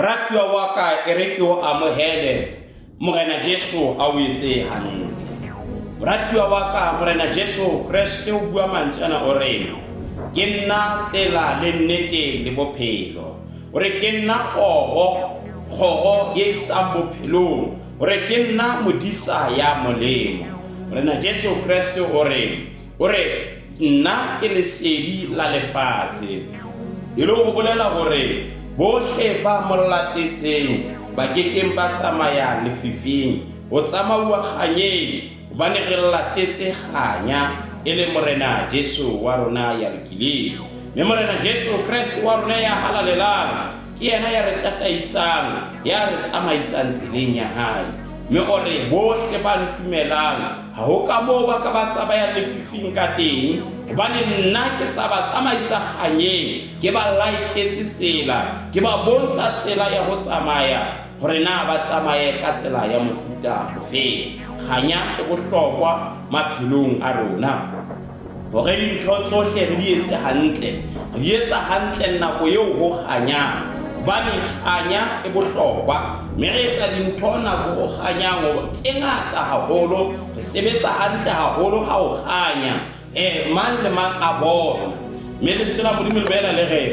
Moratuwa wa ka, e re ke o amohele, Morena Jesu a o etse hantle. Moratuwa wa ka, Morena Jesu Kreste o bua mantswe ana o re, Ke nna tsela le nnete le bophelo. O re ke nna kgoro, kgoro e isang bophelong. O re ke nna modisa ya molemo. Morena Jesu Kreste o re, O re, Nna ke lesedi la lefatshe. E le ho bolela hore bohle ba mo latetseng ba ke keng ba tsamaya lefifing, ho tsamauwa kganyeng, hobane re latetse kganya, e le Morena Jesu wa rona ya lokileng. Mme Morena Jesu Kreste wa rona ya halalelang ke yena ya re tataisang, ya re tsamaisang tseleng ya hae. Mme o re, Bohle ba ntumelang, ha ho ka moo ba ka ba tsamayang lefifing ka teng, hobane nna ke tsa ba tsamaisa kganyeng, ke ba laetetse tsela, ke ba bontsha tsela ya ho tsamaya, hore na ba tsamaye ka tsela ya mofuta ofe. Kganya e bohlokwa maphelong a rona. Hore dintho tsohle re di etse hantle, re di etsa hantle nako eo ho kganyang, hobane kganya e bohlokwa, mme re etsa dintho nako ho kganyang tse ngata haholo, re sebetsa hantle haholo ha ho kganya, mang le mang a bona. Mme lentswe la Modimo le boela le re,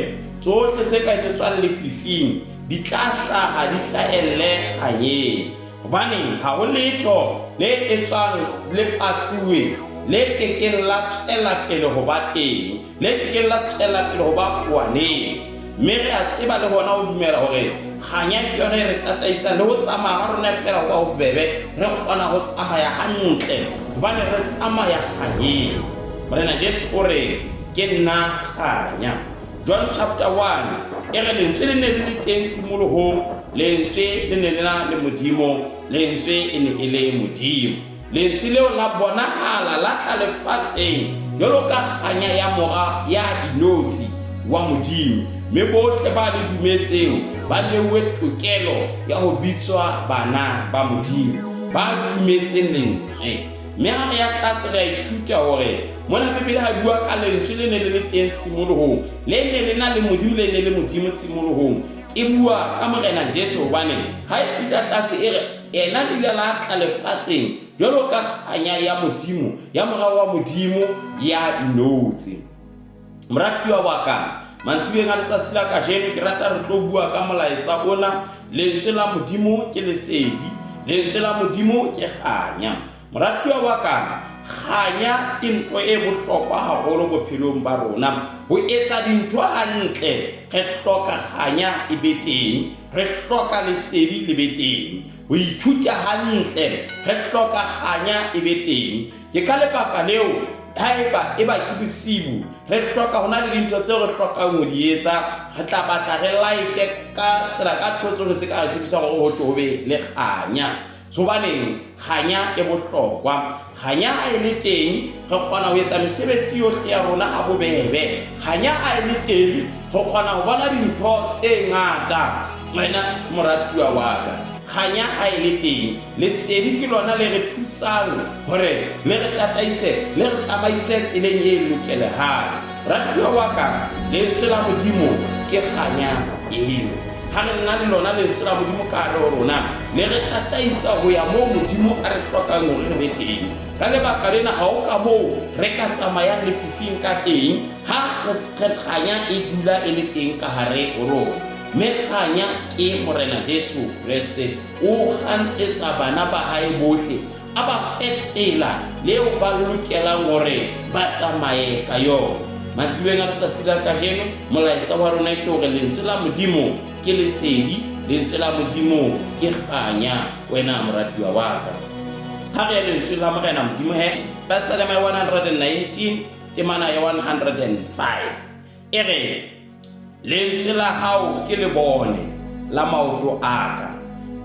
tsohle tse ka etsetswang lefifing di tla hlaha di hlahelle kganyeng. Hobane ha ho letho le etswang le patuwe le ke keng la tswela pele ho ba teng, le ke keng la tswela pele ho ba koaneng. Mme re a tseba le hona ho dumela hore kganya ke yona e re tataisang le ho tsamaya ha rona feela ho ba bobebe, re kgona ho tsamaya hantle hobane re tsamaya kganyeng. Morena Jesu o re, Ke nna kganya. John chapter 1 e re lentswe le ne le le teng tshimolohong, lentswe le ne le na le Modimo, lentswe e ne e le Modimo. Lentswe leo la bonahala la tla lefatsheng jwalo ka kganya ya mora ya inotshi wa Modimo, mme bohle ba le dumetseng ba neuwe tokelo ya ho bitswa bana ba Modimo, ba dumetseng lentswe. Mme ha re ya tlase re a ithuta hore mona Bibele ha e bua ka lentswe le ne le le teng tshimolohong, le ne le na le Modimo, le ne le Modimo tshimolohong. E bua ka Morena Jesu hobane ha e fihla tlase e re ena le ile la tla lefatsheng jwalo ka kganya ya Modimo, ya Mora wa Modimo ya inotse. Moratuwa wa ka, mantsibeng a letsatsi la kajeno ke rata re tlo bua ka molaetsa ona, lentswe la Modimo ke lesedi, lentswe la Modimo ke kganya. Moratuwa wa ka, kganya ke ntho e bohlokwa haholo bophelong ba rona. Ho etsa dintho hantle, re hloka kganya e be teng, re hloka lesedi le be teng. Ho ithuta hantle, re hloka kganya e be teng. Ke ka lebaka leo haeba eba ke bosibu re hloka ho na le dintho tseo re hlokang ho di etsa, re tla batla re laete ka tsela ka ntho tsohle tse ka re shebisang hore ho tle ho be le kganya. Hobaneng kganya e bohlokwa? Kganya ha e le teng, re kgona ho etsa mesebetsi yohle ya rona ha bobebe. Kganya ha e le teng, re kgona ho bona dintho tse ngata. Wena moratuwa wa ka, kganya ha e le teng, Lesedi ke lona le re thusang hore le re tataise, le re tsamaise tseleng e lokelehang. Ratuwa wa ka, lentswe la Modimo ke kganya eo. Ha re nna le lona lentswe la Modimo ka hare ho rona, le re tataisa ho ya moo Modimo a re hlokang hore re be teng. Ka lebaka lena ha ho ka moo re ka tsamayang lefifing ka teng ha re kganya e dula e le teng ka hare ho rona. Mme kganya ke Morena Jesu Kreste. O kgantsetsa bana ba hae bohle, a ba fe tsela leo ba lokelang hore ba tsamaye ka yona. Mantsibeng a letsatsi la kajeno, molaetsa wa rona ke hore lentswe la Modimo ke lesedi, lentswe la Modimo ke kganya, wena moratuwa wa ka. Ha re ye lentswe la Morena Modimo he, Pesalema ya 119, temana ya 105 e re, Lentswe la hao ke lebone la maoto a ka,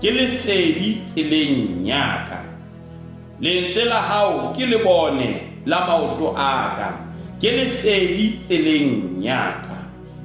ke lesedi tseleng ya ka. Lentswe la hao ke lebone la maoto a ka, ke lesedi tseleng ya ka.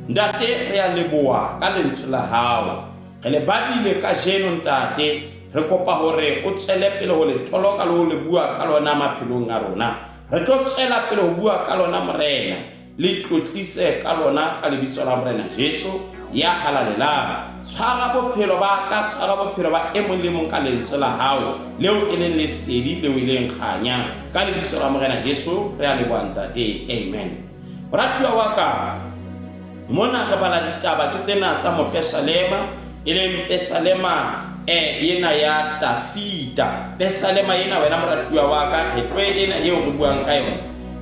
Ntate, re a leboha ka lentswe la hao. Re le badile kajeno, Ntate. Re kopa hore o tswele pele ho le toloka le ho le bua ka lona maphelong a rona. Re tlo tswela pele ho bua ka lona, Morena. Le tlotlise ka lona ka lebitso la Morena Jesu ya halalelang. Tshwara bophelo ba ka, tshwara bophelo ba e mong le mong ka lentswe la hao leo e leng lesedi leo e leng kganya. Ka lebitso la Morena Jesu re a leboha Ntate. Amen. Moratuwa wa ka, mona re bala ditaba ke tsena tsa mopesalema, e leng pesalema ena ya Tafita. Pesalema ena wena moratuwa wa ka, kgetlo ena eo re buang ka yona,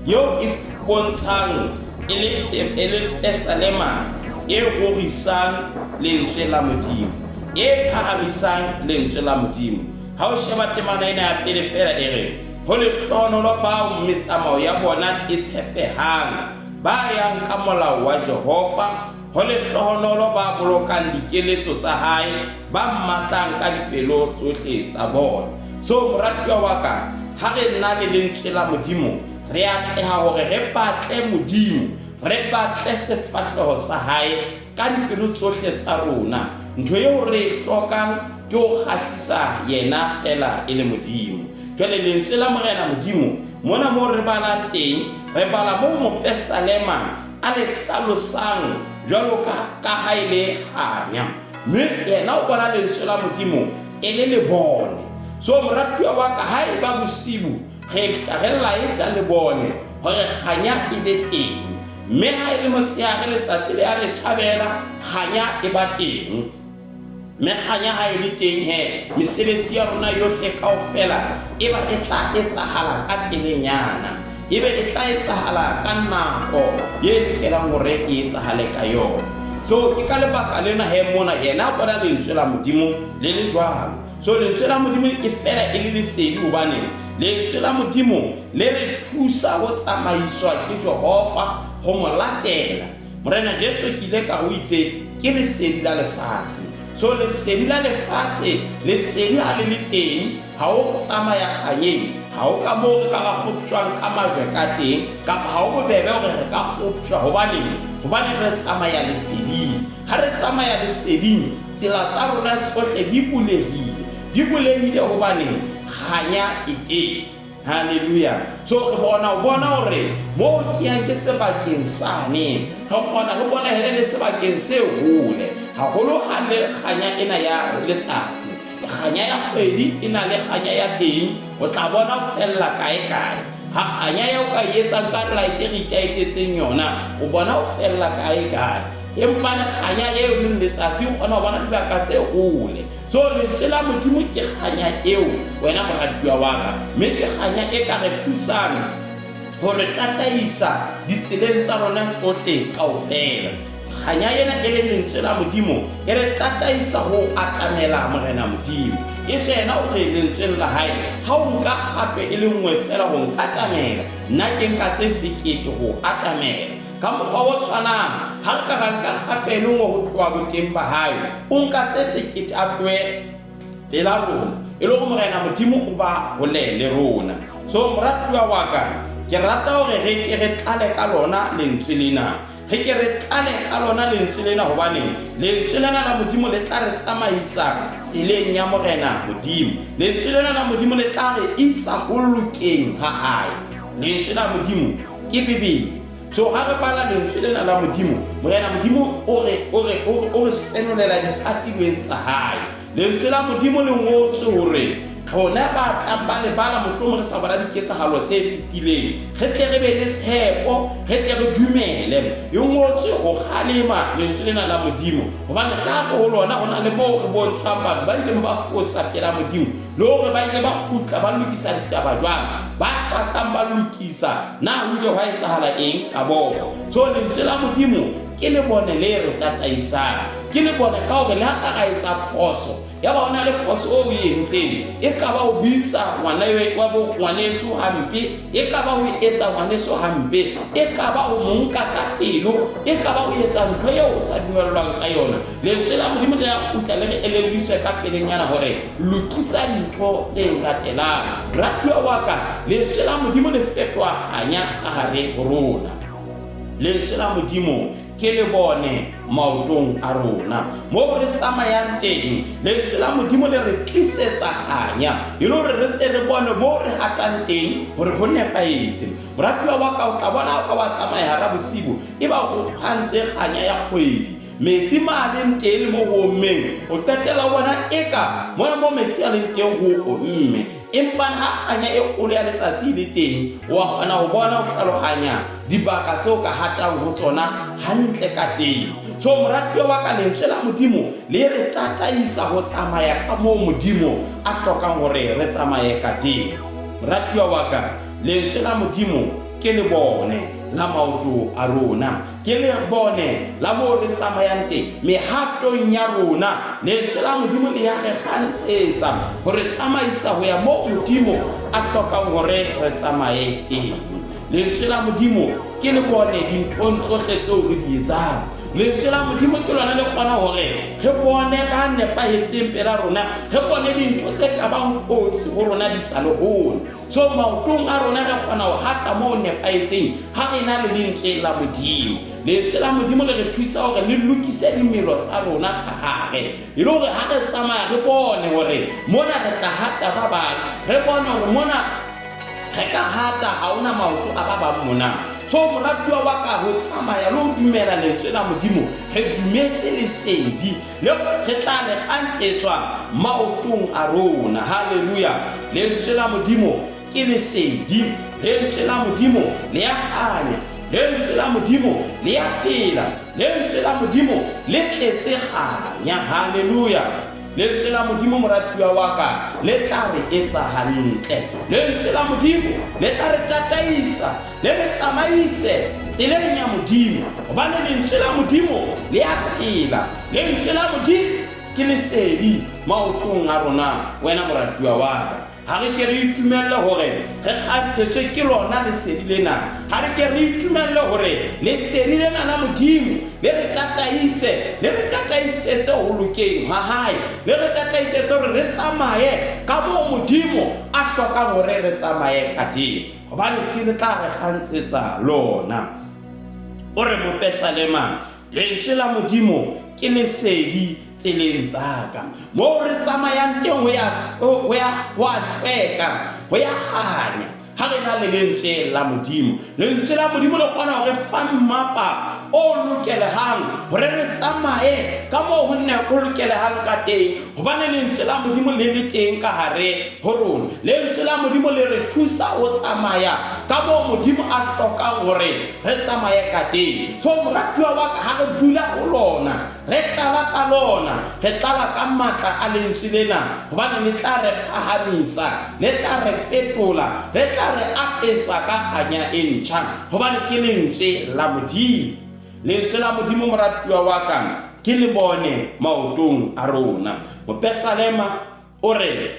eo e bontshang e le pesalema e rorisang lentswe la Modimo, e phahamisang lentswe la Modimo. Ha o sheba temana ena ya pele feela e re, Ho lehlohonolo bao metsamao ya bona e tshepehang, ba yang ka molao wa Jehova, ho lehlohonolo ba bolokang dikeletso tsa hae, ba mmatlang ka dipelo tsohle tsa bona. So moratuwa wa ka, ha re na le lentswe la Modimo, re atleha hore re batle Modimo, re batle sefahleho sa hae ka dipelo tsohle tsa rona. Ntho eo re e hlokang ke ho kgahlisa yena feela e le Modimo. Jwale lentswe la Morena Modimo, mona moo re balang teng, re bala moo mopesalema a le hlalosang jwalo ka ha e le kganya. Mme yena o bona lentswe la Modimo e le lebone. So moratuwa wa ka, ha e ba bosibu, re tla re laeta lebone hore kganya e be teng. Mme ha e le motshehare letsatsi le a le tjhabela, kganya e ba teng. Mme kganya ha e le teng he, mesebetsi ya rona yohle kaofela e ba e tla etsahala ka pelenyana. E be e tla etsahala ka nako ye lokelang hore e etsahale ka yona. So ke ka lebaka lena he mona yena a bona lentswe la Modimo le le jwalo. So lentswe la Modimo e fela e le lesedi hobane lentswe la Modimo le re thusa ho tsamaiswa ke Jehova ho mo latela. Morena Jesu ke ile ka o itse ke lesedi la lefatshe. So lesedi la lefatshe, lesedi ha le le teng, ha o tsamaya kganyeng, ha o ka moo re ka ra kgoptjwang ka majwe ka teng, kapa ha o bobebe hore re ka kgoptjwa. Hobaneng? Hobane re tsamaya leseding. Ha re tsamaya leseding, tsela tsa rona tsohle di bulehile. Di bulehile hobane kganya e teng. Hallelujah. So re bona o bona hore moo ke yang ke sebakeng sane. Re kgona re bona hele le sebakeng se hole. Haholo ha le kganya ena ya letsatsi. Kganya ya kgwedi e na le kganya ya teng. O tla bona o fella kae kae. Ha kganya ya o ka e etsang ka light re itaetetseng yona, o bona o fella kae kae. Empa le kganya eo leng letsatsi o kgona ho bona dibaka tse hole. So lentswe la Modimo ke kganya eo wena moratuwa wa ka, mme ke kganya e ka re thusang ho re tataisa ditseleng tsa rona tsohle kaofela. Kganya ena e leng lentswe la Modimo e re tataisa ho atamela Morena Modimo. E se yena o re lentsweng la hae, ha o nka kgato e le nngwe feela ho nkatamela, nna ke nka tse sekete ho atamela. Ka mokgwa o tshwanang, ha re ka ra nka kgato e le nngwe ho tloha boteng ba hae, o nka tse sekete a tlohe pela rona, e le hore Morena Modimo o ba hole le rona. So, moratuwa wa ka, ke rata hore re ke re tlale ka lona lentswe lena. Re ke re tlale ka lona lentswe lena, hobane lentswe lena la Modimo le tla re tsamaisa tseleng ya Morena Modimo. Lentswe lena la Modimo le tla re isa ho lokeng ha hae. Lentswe la Modimo ke Bibele. So ha re bala lentswe lena la Modimo, Morena Modimo o re o re o re senolela dipatilweng tsa hae. Lentswe la Modimo le ngotswe hore rona ba tlang ba le bala mohlomong re sa bona diketsahalo tse fetileng, re tle re be le tshepo, re tle re dumele. E ngotswe ho kgalema lentswe lena la Modimo, hobane ka hare ho lona ho na le moo re bontshwang batho ba ileng ba fosa pela Modimo, le hore ba ile ba kgutla ba lokisa ditaba jwang, ba sa kang ba lokisa, na ho ile hwa etsahala eng ka bona. So lentswe la Modimo ke lebone le re tataisang, ke lebone ka hore le ha ka ra etsa phoso, ya ba ho na le phoso o e entseng, e ka ba ho buisa ngwana wa bo ngwaneso hampe, e ka ba ho etsa ngwaneso hampe, e ka ba ho mo nka ka pelo, e ka ba ho etsa ntho eo o sa dumellwang ka yona. Lentswe la Modimo le a kgutla le re elelliswe ka pelenyana hore lokisa dintho tse latelang. Moratuwa wa ka, lentswe la Modimo le fetoha kganya ka hare ho rona. Lentswe la Modimo ke lebone maotong a rona. Moo re tsamayang teng, lentswe la Modimo le re tlisetsa kganya e le hore re tle re bone moo re hatang teng hore ho nepahetse. Moratuwa wa ka, o tla bona ha o ka wa tsamaya hara bosibu, eba o kgantse kganya ya kgwedi. Metsi ma a leng teng le mo ho ommeng, o qetella o bona eka mona mo metsi a leng teng ho omme. Empa ha kganya e kgolo ya letsatsi e le teng, wa kgona ho bona ho hlalohanya dibaka tseo ka hatang ho tsona hantle ka teng. So moratuwa wa ka, lentswe la Modimo le re tataisa ho tsamaya ka moo Modimo a hlokang hore re tsamaye ka teng. Moratuwa wa ka, lentswe la Modimo ke lebone la maoto a rona. Ke lebone la moo re tsamayang teng mehatong ya rona. Lentswe la Modimo le ya re kgantshetsa ho re tsamaisa ho ya moo Modimo a hlokang hore re tsamaye teng. Lentswe la Modimo ke lebone dinthong tsohle tseo re di etsang. Lentswe la Modimo ke lona le kgona hore re bone ba nepahetseng pela rona, re bone dintho tse ka bang kotsi ho rona di sa le hole. So maotong a rona re kgona ho hata mo nepahetseng ha re na le lentswe la Modimo. Lentswe la Modimo le re thusa hore le lokise dimelo tsa rona ka hare, e le hore ha re tsamaya re bone hore mona re tla hata ba bang, re bone hore mona re ka hata ha ona maoto a ba bang mona. So moratuwa wa ka, ho tsamaya le ho dumela lentswe la Modimo, re dumetse lesedi leo re tla le kgantshetswa maotong a rona. Haleluya! Lentswe la Modimo ke lesedi. Lentswe la Modimo le a kganya. Lentswe la Modimo le a phela. Lentswe la Modimo le tletse kganya. Haleluya! Lentswe la Modimo, moratuwa wa ka, le tla re etsa hantle. Lentswe la Modimo le tla re tataisa, le re tsamaise tseleng ya Modimo, hobane lentswe la Modimo le a phela. Lentswe la Modimo ke lesedi maotong a rona, wena moratuwa wa ka. Ha re ke re itumelle hore re kgantshetswe ke lona lesedi lena. Ha re ke re itumelle hore lesedi lena la Modimo le re tataise, le re tataisetse ho lokeng ha hae, le re tataisetse hore re tsamaye ka moo Modimo a hlokang hore re tsamaye ka teng, hobane ke le tla re kgantshetsa lona. O re mopesalema, Lentswe la Modimo ke lesedi tseleng tsa ka. Moo re tsamayang teng ho ya ho ya ho a hlweka, ho ya kganya ha re na le lentswe la Modimo. Lentswe la Modimo le kgona ho re fa mmapa o lokelehang hore re tsamaye ka moo ho nne ho lokelehang ka teng, hobane lentswe la Modimo le le teng ka hare ho rona. Lentswe la Modimo le re thusa ho tsamaya ka moo Modimo a hlokang hore re tsamaye ka teng. So moratuwa wa ka, ha re dula ho lona, re tlala ka lona, re tlala ka matla a lentswe lena, hobane le tla re phahamisa, le tla re fetola, le tla re apesa ka kganya e ntjha, hobane ke lentswe la Modimo. Lentswe la Modimo, moratuwa wa ka, ke lebone maotong a rona. Mopesalema o re,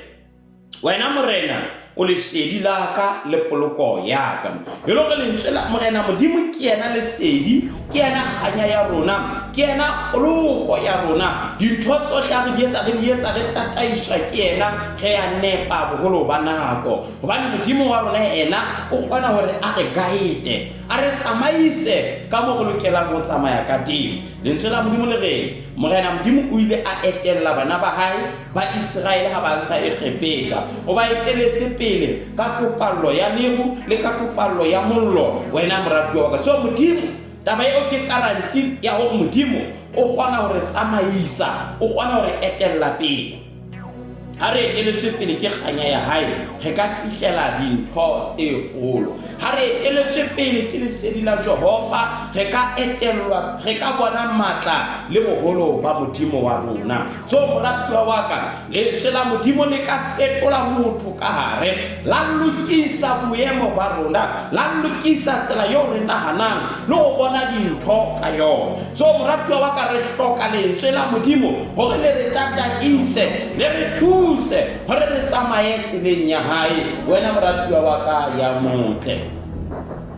Wena Morena, o lesedi la ka le poloko ya ka. E le hore lentswe la Morena Modimo ke yena lesedi, ke yena kganya ya rona, ke yena poloko ya rona. Dintho tsohle ha re di etsa, re di etsa re tataiswa ke yena, re ya nepa boholo ba nako. Hobane Modimo wa rona yena o kgona hore a re guide, a re tsamaise ka moo re lokelang ho tsamaya ka teng. Lentswe la Modimo le re, Morena Modimo o ile a etella bana ba hae ba Iseraele ha ba ntsha Egepeta. O ba eteletse pele ka topallo ya leru le ka topallo ya mollo, wena moratuwa wa ka. So Modimo, taba eo ke karanti ya hore Modimo o kgona ho re tsamaisa, o kgona ho re etella pele. Ha re eteletswe pele ke kganya ya hae, re ka fihlela dintho tse kgolo. Ha re eteletswe pele ke lesedi la Jehova, re ka etellwa, re ka bona matla le boholo ba Modimo wa rona. So moratuwa wa ka, lentswe la Modimo le ka fetola motho ka hare, la lokisa boemo ba rona, la lokisa tsela eo re nahanang le ho bona dintho ka yona. So moratuwa wa ka, re hloka lentswe la Modimo hore le re tataise, le re thuse hore re tsamaye tseleng ya hae. Wena moratuwa wa ka ya motle,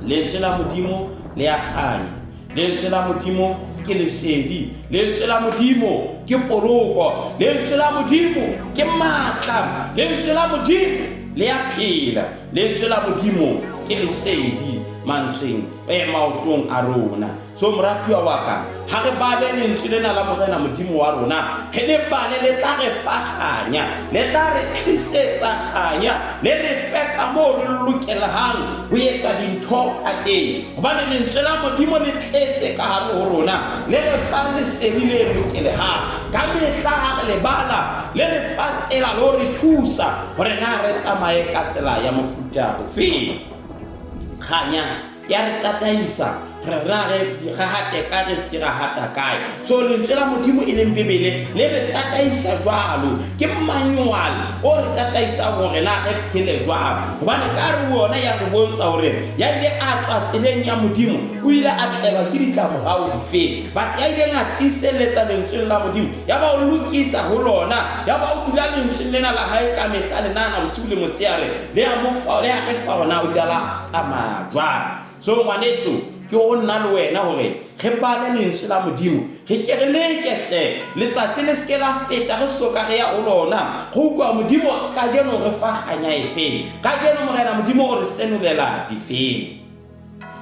lentswe la Modimo le a kganya. Lentswe la Modimo ke lesedi. Lentswe la Modimo ke poloko. Lentswe la Modimo ke matla. Lentswe la Modimo le a phela. Lentswe la Modimo ke lesedi. mantsweng e maotong a rona. So moratuwa wa ka, ha re bale lentswe lena la Morena Modimo wa rona, re le bale, le tla re fa kganya, le tla re tlisetsa kganya, le re fe ka moo re lokelehang ho etsa dintho ka teng. Hobane lentswe la Modimo le tletse ka hare ho rona, le re fa lesedi le lokelehang. Ka mehla ha re le bala, le re fa tsela le ho re thusa hore na re tsamaye ka tsela ya mofuta ofeng. Kganya ya re tataisa re na re re hate kae, re se ke ra hata kae. So lentswe la Modimo e leng Bibele le re tataisa jwalo. Ke manual o re tataisang hore na re phele jwang. Hobane ka re wona ya re bontsha hore ya ile a tswa tseleng ya Modimo o ile a tlelwa ke ditlamorao dife. But ya ileng a tiiselletsa lentsweng la Modimo, ya ba o lokisa ho lona, ya ba o dula lentsweng lena la hae ka mehla le nana bosiu le motshehare, le a mo fa, le a re fa hore na o dula la tsamaya jwang. So ngwaneso, ke ho nna le wena hore re bale lentswe la Modimo, re ke re leke hle, letsatsi le se ke la feta re soka re ya ho lona, re utlwa Modimo kajeno o re fa kganya efeng, kajeno Morena Modimo o re senolela difeng.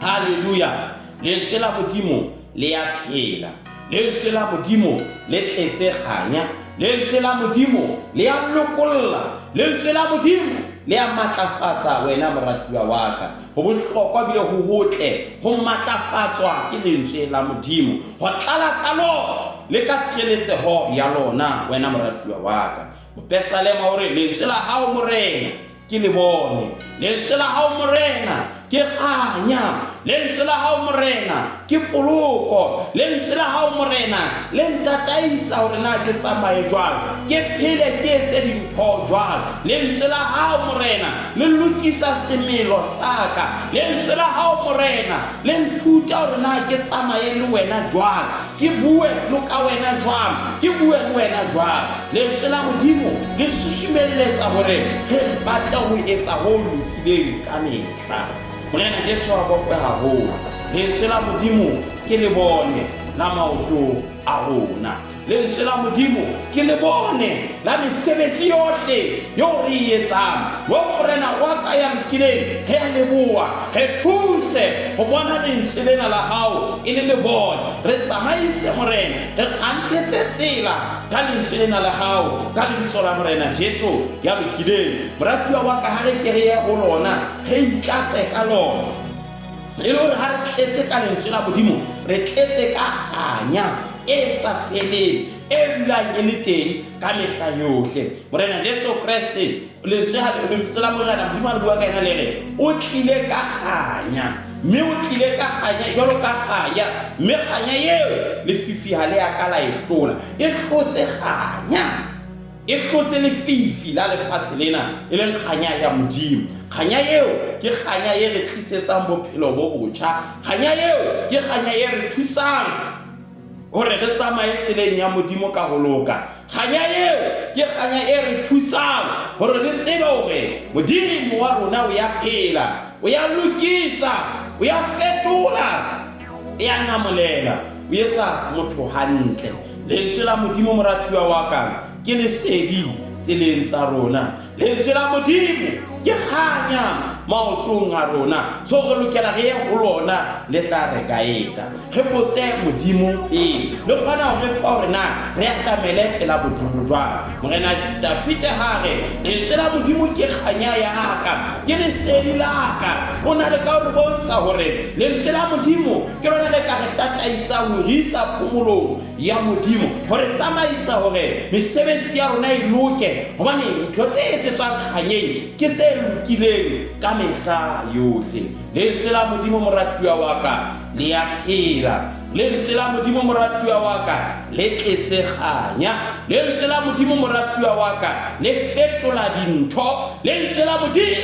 Haleluya! Lentswe la Modimo le ya phela. Lentswe la Modimo le tletse kganya. Lentswe la Modimo le ya lokolla. Lentswe la Modimo le ya matlafatsa wena moratuwa wa ka. Ho bohlokwa bile ho hotle ho matlafatswa ke lentswe la Modimo, ho tlala ka lona le ka tshireletseho ya lona wena moratuwa wa ka. Mopesalema o re, Lentswe la hao Morena ke le bone. Lentswe la hao Morena ke kganya, lentswe la hao Morena ke poloko, lentswe la hao Morena le ntataisa hore na ke tsamaye jwang, ke phele ke etse dintho jwang. Lentswe la hao Morena le lokisa semelo sa ka, lentswe la hao Morena le nthuta hore na ke tsamaye le wena jwang, ke bue le ka wena jwang, ke bue le wena jwang. Lentswe la Modimo le susumelletsa hore re batle ho etsa ho lokileng ka mehla. Morena Jesu a bokwe haholo. Lentswe la Modimo ke lebone la maoto a rona. Lentswe la Modimo ke lebone la mesebetsi yohle eo re e etsang. O Morena wa ka ya lokileng, re a leboha. Re thuse ho bona lentswe lena la hao e le lebone. Re tsamaise, Morena, re kgantshetse tsela ka lentswe lena la hao, ka lebitso la Morena Jesu ya lokileng. Moratuwa wa ka, ha re ke re ye ho lona, re itlatse ka lona. E le hore ha re tletse ka lentswe la Modimo, re tletse ka kganya e sa feleng, e dulang e le teng ka mehla yohle. Morena Jesu Kreste, lentswe ha lentswe la Morena Modimo ha le bua ka yena le re, o tlile ka kganya, mme o tlile ka kganya jwalo ka kganya, mme kganya eo lefifi ha le a ka la e hlola. E hlotse kganya, e hlotse lefifi la lefatshe lena, e leng kganya ya Modimo. Kganya eo ke kganya e re tlisetsang bophelo bo botjha. Kganya eo ke kganya e re thusang hore re tsamaye tseleng ya Modimo ka ho loka. Kganya eo ke kganya e re thusang hore re tsebe hore Modimo wa rona o ya phela, o ya lokisa, o ya fetola, o ya namolela, o etsa motho hantle. Lentswe la Modimo, moratuwa wa ka, ke lesedi tseleng tsa rona. Lentswe la Modimo ke kganya maotong a rona. So re lokela re ye ho lona, le tla re kaeta. Re botse Modimo pele, le kgona ho re fa hore na re atamele pela Modimo jwang. Morena Dafite ha re, lentswe la Modimo ke kganya ya ka, ke lesedi la ka. O na le ka ho re bontsha hore lentswe la Modimo ke lona le ka re tataisang ho re isa phomolong ya Modimo, ho re tsamaisa hore mesebetsi ya rona e loke, hobane ntho tse etsetswang kganyeng ke tse lokileng ka mehla yohle. Lentswe la Modimo, moratuwa wa ka, le ya phela. Lentswe la Modimo, moratuwa wa ka, le tletse kganya. Lentswe la Modimo, moratuwa wa ka, le fetola dintho. Lentswe la Modimo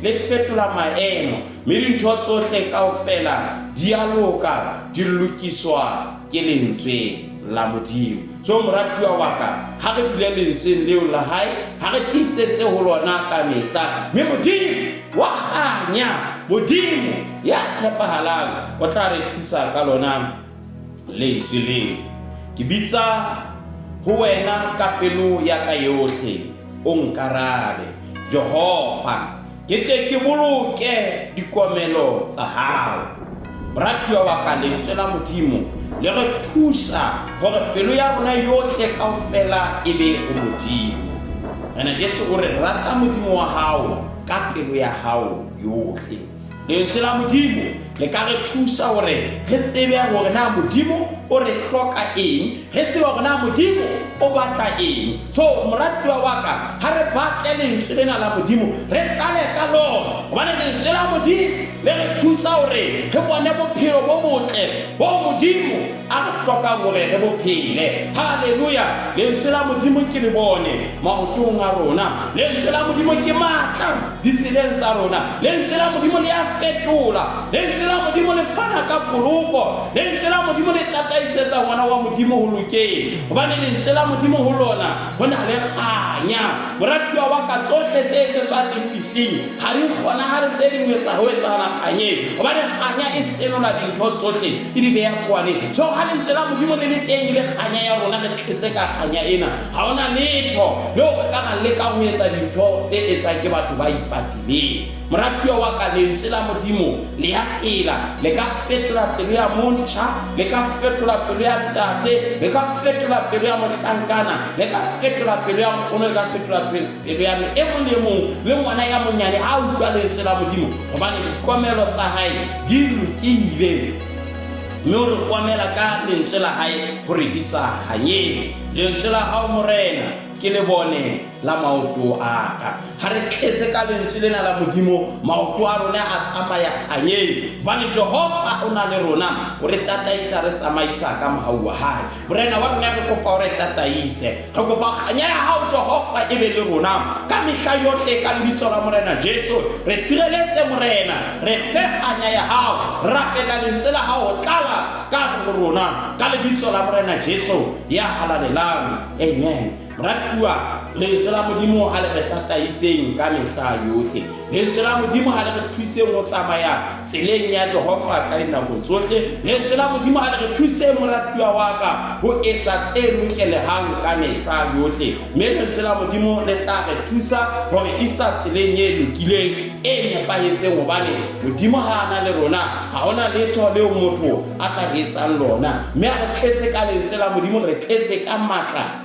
le fetola maemo, mme dintho tsohle kaofela di a loka, di lokiswa ke lentswe la Modimo. So moratuwa wa ka, ha re dule lentsweng leo la hae, ha re tiisetse ho lona ka mehla, mme Modimo wa kganya, Modimo ya tshepahalang o tla re thusa ka lona lentswe leo. Ke bitsa ho wena ka pelo ya ka yohle, o nkarabe, Jehova. Ke tle ke boloke dikomelo tsa hao. Moratuwa wa ka, lentswe la Modimo le re thusa hore pelo ya rona yohle kaofela e be ho Modimo. Morena Jesu o re rata Modimo wa hao ka pelo ya hao yohle. Lentswe la Modimo le ka re thusa hore re tsebe hore na Modimo o re hloka eng, re tsebe hore na Modimo o batla eng. So moratuwa wa ka, ha re batle lentswe lena la Modimo, re tlale ka lona, hobane lentswe la Modimo le re thusa hore re bone bophelo bo botle bo Modimo a re hlokang hore re bo phele. Haleluya! Lentswe la Modimo ke lebone maotong a rona. Lentswe la Modimo ke matla ditseleng tsa rona. Lentswe la Modimo le a fetola. Lentswe la Modimo le fana ka poloko. Lentswe la Modimo le tataisetsa ngwana wa Modimo ho lokeng, hobane lentswe la Modimo ho lona ho na le kganya. Moratuwa wa ka, tsohle tse etsetswang lefifing ha di kgonahale tse ding ho etsahala kganyeng, hobane kganya e senola dintho tsohle, e di beha koaneng. So ha lentswe la Modimo le le teng e le kganya ya rona, re tletse ka kganya ena. Ha ho na letho leo re ka ra lekang ho etsa dintho tse etswang ke batho ba ipatileng. Moratuwa wa ka, Lentswe la Modimo le ya phela. Le ka fetola pelo ya montjha, le ka fetola pelo ya ntate, le ka fetola pelo ya mohlankana, le ka fetola pelo ya nkgono, le ka fetola pelo ya mme e mong le e mong, le ngwana ya monyane ha a utlwa Lentswe la Modimo, hobane dikomelo tsa hae di lokile. Mme o re komela ka Lentswe la hae ho re isa kganyeng. Lentswe la hao, Morena, ke lebone la maoto a ka. Ha re tletse ka lentswe lena la Modimo, maoto a rona a tsamaya kganyeng, hobane Jehova o na le rona, o re tataisa, re tsamaisa ka mohau wa hae. Morena wa rona, re kopa o re tataise. Re kopa kganya ya hao, Jehova, e be le rona ka mehla yohle, ka lebitso la Morena Jesu. Re sireletse, Morena, re fe kganya ya hao. Rapela lentswe la hao ho tlala ka hare ho rona, ka lebitso la Morena Jesu ya halalelang. Amen. Moratuwa, lentswe la Modimo ha le re tataiseng ka mehla yohle. Lentswe la Modimo ha le re thuseng ho tsamaya tseleng ya Jehova ka dinako tsohle. Lentswe la Modimo ha le re thuseng, moratuwa wa ka, ho etsa tse lokelehang ka mehla yohle. Mme lentswe la Modimo le tla re thusa ho re isa tseleng e lokileng, e nepahetseng, hobane Modimo ha a na le rona, ha ho na letho leo motho a ka re etsang lona. Mme ha re tletse ka lentswe la Modimo, re tletse ka matla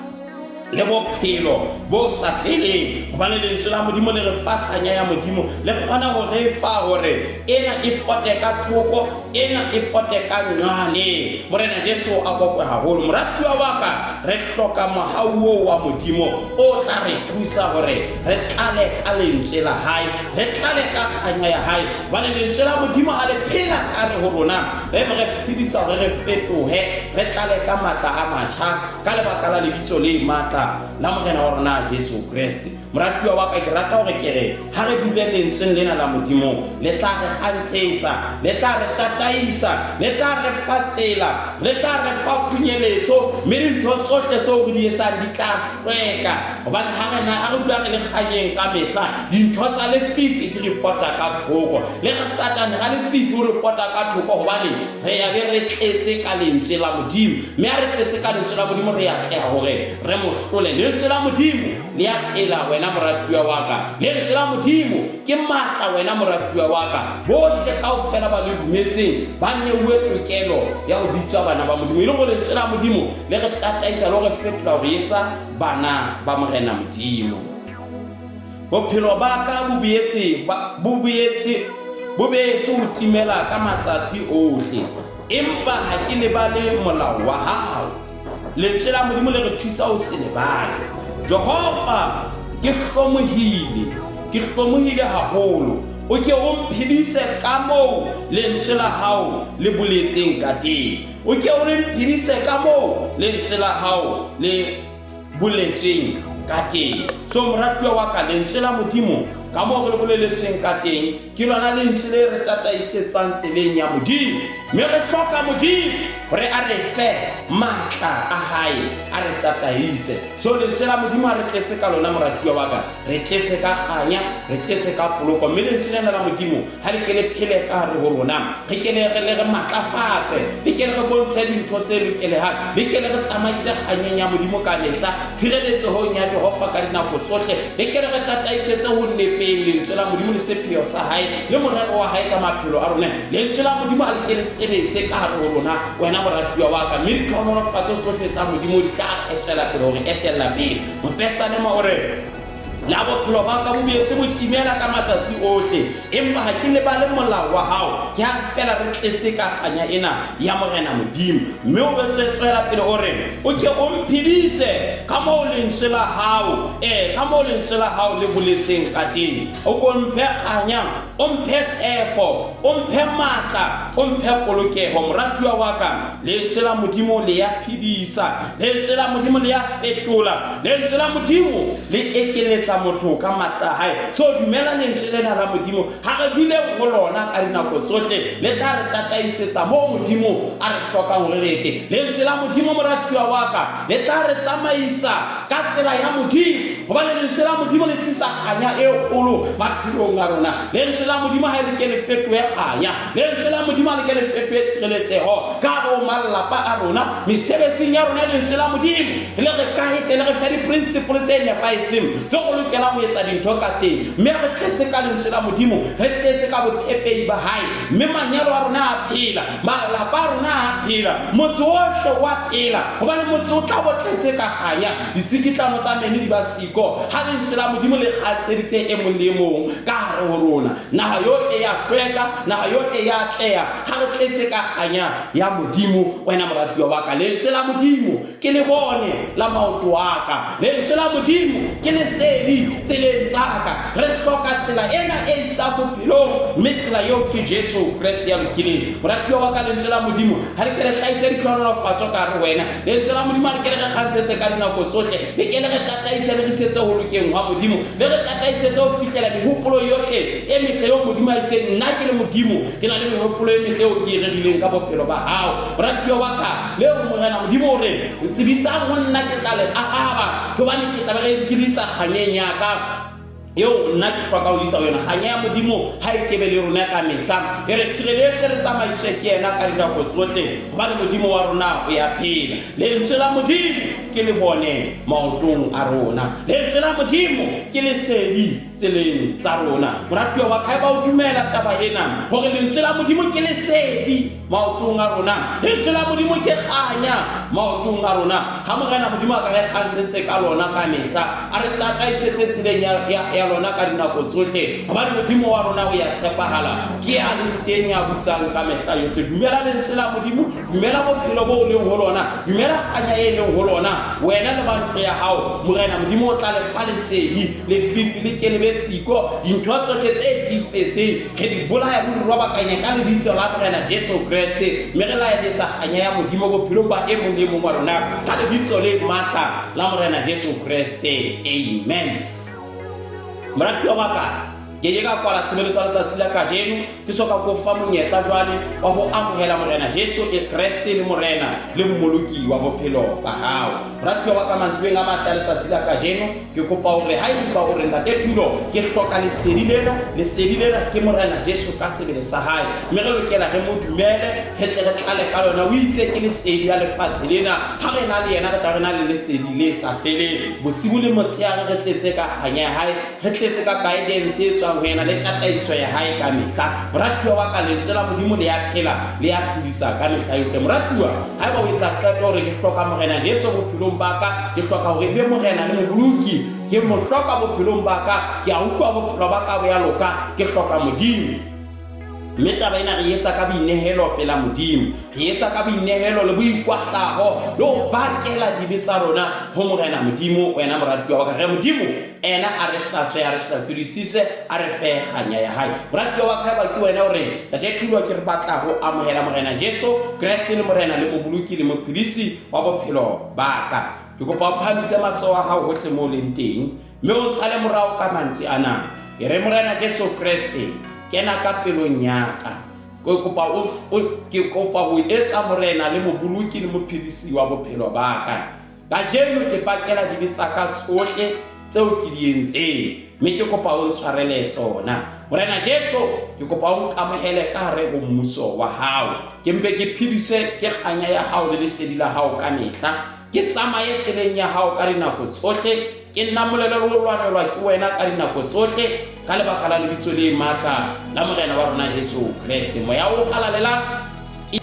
le bophelo bo sa feleng, hobane lentswe la Modimo le re fa kganya ya Modimo, le kgona ho re fa hore ena e pote ka thoko, ena e pote ka nqane. Morena Jesu a bokwe haholo. Moratuwa wa ka, re hloka mohau oo wa Modimo o tla re thusa hore re tlale ka lentswe la hae, re tlale ka kganya ya hae, hobane lentswe la Modimo ha le phela ka re ho rona, re be re phedisa hore re fetohe, re tlale ka matla a matjha ka lebaka la lebitso le matla la Morena wa rona Jesu Kreste. Moratuwa wa ka, ke rata hore ke re ha re dule lentsweng lena la Modimo, le tla re kgantshetsa, le tla re tataisa, le tla re fa tsela, le tla re fa phunyeletso, mme dintho tsohle tseo re di etsang di tla hlweka. Hobane ha re na, ha re dula re le kganyeng ka mehla, dintho tsa lefifi di re pota ka thoko. Le re Satane ra lefifi o re pota ka thoko, hobane re ya be re tletse ka lentswe la Modimo. Mme ha re tletse ka lentswe la Modimo, re atleha hore re mo hlole. Lentswe la Modimo le a phela, wena moratuwa wa ka. Lentswe la Modimo ke matla, wena moratuwa wa ka. Bohle kaofela ba le dumetseng ba neuwe tokelo ya ho bitswa bana ba Modimo. E le hore lentswe la Modimo le re tataisa le ho re fetola ho re etsa bana ba Morena Modimo. Bophelo ba ka bo boetse bo boetse bo beetse ho timela ka matsatsi ohle, empa ha ke lebale molao wa hao. Lentswe la Modimo le re thusa ho se lebale. Jehova, ke hlomohile, ke hlomohile haholo. O ke o mphedise kamoo lentswe la hao le boletseng kateng. O ke o re mphedise kamoo lentswe la hao le boletsweng ka teng. So moratuwa wa ka, lentswe la Modimo ka moo re le boleletsweng ka teng, ke lona lentswe le re tataisetsang tseleng ya Modimo. Mme re hloka Modimo hore a re fe matla a hae, a re tataise. So lentswe la Modimo ha re tletse ka lona, moratuwa wa ka, re tletse ka kganya, re tletse ka poloko. Mme lentswe lena la Modimo ha le ke le phele ka hare ho rona, re ke le re le re matlafatse, le ke le re bontshe dintho tse lokelehang, le ke le re tsamaise kganyeng ya Modimo ka mehla, tshireletsehong ya Jehova ka dinako tsohle, le ke le re tataisetse ho nepeng lentswe la Modimo le sepheo sa hae le morero wa hae ka maphelo a rona. Lentswe la Modimo ha le ke le sebetse ka hare ho rona, wena moratuwa wa ka, mme ditlhohonolofatso tsohle tsa Modimo di tla tswela pele ho re etella pele. Mopesalema o re, La bophelo ba ka bo boetse bo timela ka matsatsi ohle, empa ha ke lebale molao wa hao. Ke ha feela re tletse ka kganya ena ya Morena Modimo. Mme o betse tswela pele o re, O ke o mphedise ka moo lentswe la hao, ee, ka moo lentswe la hao le boletseng kateng. O ko mphe kganya, o mphe tshepo, o mphe matla, o mphe polokeho. Moratuwa wa ka, lentswe la Modimo le ya phedisa, lentswe la Modimo le ya fetola, lentswe la Modimo le ekeletsa motho ka matla a hae. So dumela lentswe lena la Modimo, ha re duleng ho lona ka dinako tsohle, le tla re tataisetsa moo Modimo a re hlokang hore re ye teng. Lentswe la Modimo, moratuwa wa ka, le tla re tsamaisa ka tsela ya Modimo, hobane lentswe la Modimo le tlisa kganya e kgolo maphelong a rona. Lentswe la Modimo ha le ke le fetohe kganya, lentswe la Modimo ha le ke le fetohe tshireletseho ka hare ho malapa a rona, mesebetsing ya rona. Lentswe la Modimo le re kahetse, le re fe di-principle tse nepahetseng tseo re lokelang ho etsa dintho ka teng. Mme re tletse ka lentswe la Modimo, re tletse ka botshepehi ba hae, mme manyalo a rona a phela, malapa a rona a phela, motse ohle wa phela, hobane motse o tla bo tletse ka kganya. Ditsikitlano tsa meno di ba siko ha lentswe la Modimo le kgatseditse e mong le e mong ka hare ho rona. Naha yohle ya hlweka, naha yohle ya atleha ha re tletse ka kganya ya Modimo. Wena moratuwa wa ka, lentswe la Modimo ke lebone la maoto a ka, lentswe la Modimo ke lesedi tseleng tsa ka. Re hloka tsela ena e isang bophelong, mme tsela eo ke Jesu Kreste ya lokileng. Moratuwa wa ka, lentswe la Modimo ha le ke le hlahise ditlhohonolofatso ka hare ho wena. Lentswe la Modimo ha le ke le re kgantshetse ka dinako tsohle, le ke le re tataise, le re isetse ho lokeng hwa Modimo, le re tataisetse ho fihlela mehopolo yohle e metle eo Modimo a itseng, Nna ke le Modimo, ke na le mehopolo e metle eo ke e rerileng ka bophelo ba hao. Moratuwa wa ka, leo Morena Modimo o re, Tsebisang ho nna, ke tla le araba, hobane ke tla be ke le isa kganyeng ya ka eo nna ke hloka ho isa ho yona. Kganya ya Modimo ha e kebe le rona ka mehla, e re sireletse, re tsamaiswe ke yena ka dinako tsohle, hobane Modimo wa rona o ya phela. Lentswe la Modimo ke lebone maotong a rona, lentswe la Modimo ke lesedi tseleng tsa rona. Moratuwa wa ka, haeba o dumela taba ena, hore lentswe la Modimo ke lesedi maotong a rona, lentswe la Modimo ke kganya maotong a rona, ha Morena Modimo a ka re kgantshetse ka lona ka mehla, a re tataisetse tseleng ya lona ka dinako tsohle, hobane Modimo wa rona o ya tshepahala, ke ya leng teng, ya busang ka mehla yohle. Dumela lentswe la Modimo, dumela bophelo bo leng ho lona, dumela kganya e leng ho lona, wena le ba ntlo ya hao. Morena Modimo o tla le fa lesedi, lefifi le ke le be siko, dintho tsohle tse fifetseng re di bolaya re di robakanya ka lebitso la Morena Jesu Kreste, mme re laeletsa kganya ya Modimo bophelong ba e mong le e mong wa rona ka lebitso le matla la Morena Jesu Kreste. Amen. Moratuwa wa ka, ke ke ka kwala tshebeletso ya letsatsi la kajeno ke so ka ko fa monyetla jwale wa ho amohela Morena Jesu e Kreste le Morena le Mmoloki wa bophelo ba hao. Moratuwa wa ka, mantsweng a matle a letsatsi la kajeno, ke kopa hore ha eba o re, Ntate Thulo, ke hloka lesedi lena, lesedi lena ke Morena Jesu ka sebele sa hae, mme re lokela re mo dumele, re tle re tlale ka lona. O itse ke lesedi la lefatshe lena. Ha re na le yena, re tla re na le lesedi le sa feleng. Bosibu le motshehare re tletse ka kganya ya hae, re tletse ka guidance e tswang ho yena le tataiso ya hae ka mehla. Moratuwa wa ka, lentswe la Modimo le ya phela, le ya phedisa ka mehla yohle. Moratuwa, haeba o etsa qeto hore ke hloka Morena Jesu bophelong ba ka, ke hloka hore e be Morena le Moboloki, ke mo hloka bophelong ba ka, ke a utlwa bophelo ba ka bo ya loka, ke hloka Modimo. Mme taba ena re etsa ka boinehelo pela Modimo, re etsa ka boinehelo le boikwahlaho le ho bakela dibe tsa rona ho Morena Modimo. Wena moratuwa wa ka, re Modimo ena a re hlatswe, a re hlakodisise, a re fe kganya ya hae. Moratuwa wa ka, haeba ke wena o re, Ntate Thulo, ke re batla ho amohela Morena Jesu Kreste le Morena le Moboloki le Mophedisi wa bophelo ba ka, ke kopa o phahamise matsoho a hao hohle moo o leng teng, mme o ntshale morao ka mantswe ana. E re, Morena Jesu Kreste, kena ka pelong ya ka. Ke kopa o ke kopa ho etsa morena le moboloki le mophedisi wa bophelo ba ka. Kajeno ke pakela dibe tsa ka tsohle tseo ke di entseng, mme ke kopa o ntshwarele tsona. Morena Jesu, ke kopa o nkamohele ka hare ho mmuso wa hao. Ke mpe ke phediswe ke kganya ya hao le lesedi la hao ka mehla. Ke tsamaye tseleng ya hao ka dinako tsohle. Ke namolelwe le ho lwanelwa ke wena ka dinako tsohle, ka lebaka la lebitso le matla la Morena wa rona Jesu Kreste. Moya o halalelang,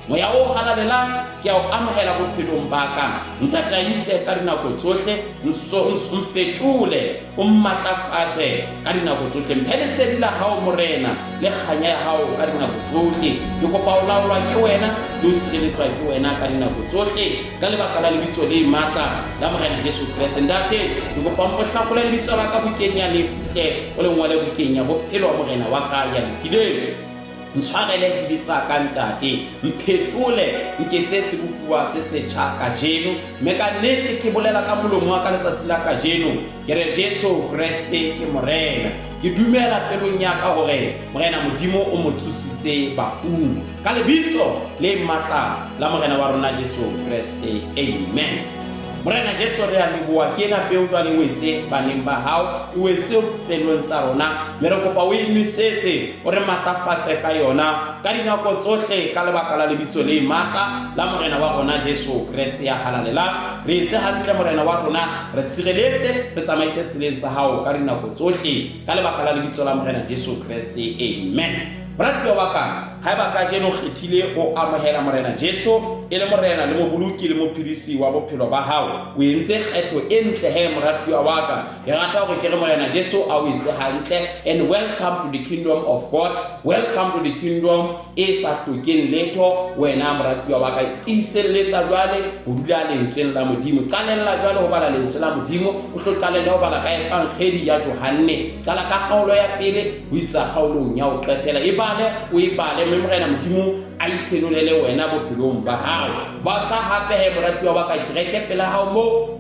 Moya o halalelang, ke a o amohela bophelong ba ka. Ntataise ka dinako tsohle, mfetole, o mmatlafatse ka dinako tsohle. Mphe lesedi la hao Morena, le kganya ya hao ka dinako tsohle. Ke kopa ho laolwa ke wena le ho sireletswa ke wena ka dinako tsohle, ka lebaka la lebitso le matla la Morena Jesu Kreste. Ntate, ke kopa mpo hlakole lebitso la ka bukeng ya lefu hle, o le ngole bukeng ya bophelo, Morena wa ka ya lokileng. Ntshwarele dibe tsa ka, Ntate. Mphetole, nketse sebopuwa se setjha kajeno. Mme ka nnete ke bolela ka molomo wa ka letsatsi la kajeno, ke re Jesu Kreste ke Morena. Ke dumela pelong ya ka hore Morena Modimo o mo tsositse bafung. Ka lebitso le matla la Morena wa rona Jesu Kreste. Amen. Morena Jesu re a leboha ke ena peo jwale e wetse baneng ba hao, e wetse pelong tsa rona, mme re kopa o e nwesetse, o re matlafatse ka yona ka dinako tsohle ka lebaka la lebitso le matla la Morena wa rona Jesu Kreste ya halalelang. Re etse hantle Morena wa rona, re sireletse, re tsamaise tseleng tsa hao ka dinako tsohle ka lebaka la lebitso la Morena Jesu Kreste. Amen. Moratuwa wa ka, haeba kajeno o kgethile ho amohela Morena Jesu e le Morena le Moboloki le Mophedisi wa bophelo ba hao, o entse kgetho e ntle he, moratuwa wa ka. Ke rata hore ke re Morena Jesu a o etse hantle, and welcome to the kingdom of God, welcome to the kingdom e sa hlokeng letho. Wena moratuwa wa ka, tiiselletsa jwale ho dula lentsweng la Modimo. Qalella jwale ho bala lentswe la Modimo, o hlo qalelle ho bala ka Evangeli ya Johanne. Qala ka kgaolo ya pele ho isa kgaolong ya ho qetela. E bale, o e bale, mme Morena Modimo a itshenolele wena bophelong ba hao. Ba tla hape he, moratuwa wa ka, kereke pela hao moo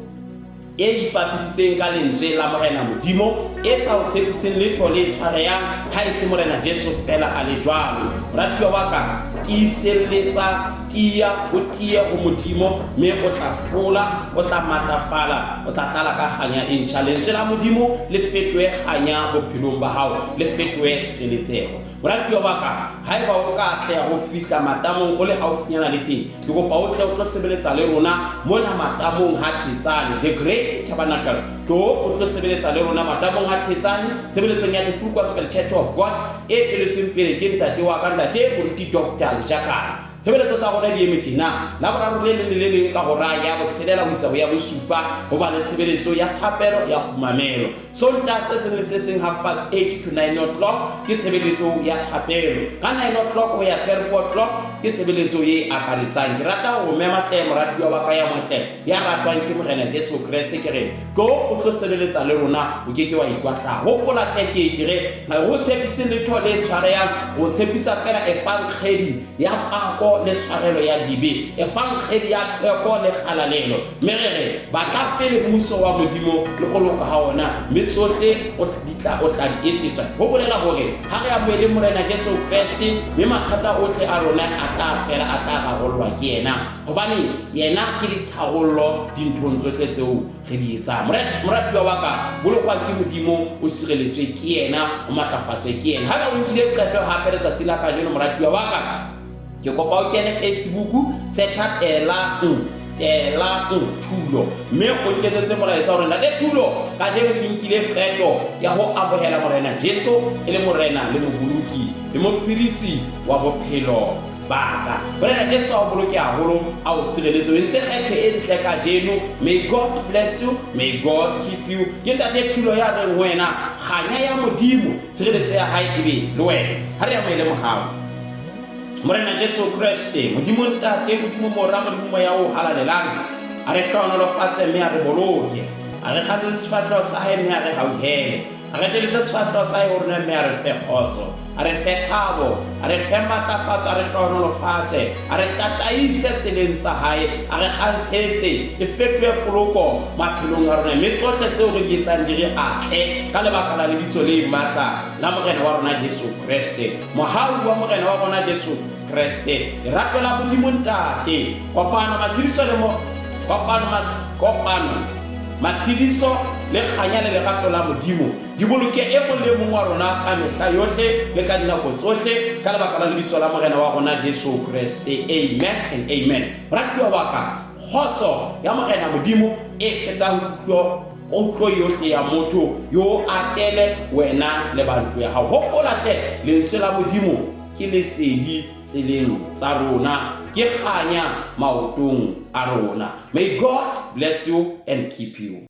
e ipapisitseng ka lentswe la Morena Modimo, e sa o tshepiseng letho le tshwarehang ha e se Morena Jesu feela a le jwalo. Moratuwa wa ka, tiiselletsa, tiya, o tiye ho Modimo, mme o tla hlola, o tla matlafala, o tla tlala ka kganya e ntjha. Lentswe la Modimo le fetohe kganya bophelong ba hao, le fetohe tshireletseho. Moratuwa wa ka, haeba o ka atleha ho fihla matamong o le haufinyana le teng, ke kopa o tle o tlo sebeletsa le rona mona matamong ha Thetsane, The Great Tabernacle. Tlo o tlo sebeletsa le rona matamong ha Thetsane, tshebeletsong ya The Full Gospel Church of God e tsweletsweng pele ke ntate wa ka, Ntate Moruti Doctor Lejakane. Tshebeletso tsa rona di eme tjena, Laboraro le leng le le leng ka hora ya botshelela ho isa ho ya bosupa ho ba le tshebeletso ya thapelo ya kgumamelo. Sontaha se seng le se seng 8:30 to 9 o'clock ke tshebeletso ya thapelo. Ka 9 o'clock ho ya 12 o'clock ke tshebeletso e akaretsang. Ke rata ho mema hle moratuwa wa ka ya motle ya ratwang ke Morena Jesu Kreste, ke re tlo o tlo sebeletsa le rona, o ke ke wa ikwahlaya. Hopola hle ke ke re re o tshepise letho le tshwarehang, re o tshepisa feela evangeli ya pako le tshwarelo ya dibe, evangeli ya tlhweko le kgalalelo. Mme re re, Batla pele mmuso wa Modimo le go loka ga ona, mme tsohle o tla di etsetswa. Ho bolela hore ha re amohele Morena Jesu Kreste, mme mathata ohle a rona a tla fela, a tla rarollwa ke yena, hobane yena ke ditharollo dinthong tsohle tseo re di etsang. Moratuwa wa ka, bolokwa ke Modimo, o sireletswe ke yena, o matlafatswe ke yena. Haeba o nkile qeto hape letsatsi la kajeno, moratuwa wa ka, ke kopa o kene Facebook, searcha Tela Tela Thulo, mme o nketsetse molaetsa hore Ntate Thulo, kajeno ke nkile qeto ya ho amohela Morena Jesu e le Morena le Moboloki le Mophedisi wa bophelo ba ka. Morena Jesu a o boloke haholo, a o sireletse. O entse kgetho e ntle kajeno. May God bless you, may God keep you. Ke Ntate Thulo ya reng ho wena, kganya ya Modimo, tshireletso ya hae e be le wena. Ha re amohele mohau. Morena Jesu Kreste, Modimo Ntate, Modimo Mora, Modimo Moya o Halalelang, a re hlohonolofatse mme a re boloke, a re kgatsetse sefahleho sa hae mme a re hauhele. A reteletse sefahleho sa hae ho rona mme a re fe kgotso, a re fe thabo, a re fe matlafatso, a re hlohonolofatse, a re tataise tseleng tsa hae, a re kgantshetse, e fetohe poloko maphelong a rona, mme tsohle tseo re di etsang di re atle ka lebaka la lebitso le matla la Morena wa rona Jesu Kreste. Mohau wa Morena wa rona Jesu Kreste, lerato la Modimo Ntate, kopano matshediso le mo, kopano, kopano matshediso le kganya le lerato la Modimo di boloke e mong le mong wa rona ka mehla yohle le ka dinako tsohle ka lebaka la lebitso la Morena wa rona Jesu Kreste. Amen and amen. Moratuwa wa ka, kgotso ya Morena Modimo e fetang kutlo kutlo yohle ya motho yo atele wena le ba ntlo ya hao. Hopola hle lentswe la Modimo ke lesedi tseleng tsa rona, ke kganya maotong a rona. May God bless you and keep you.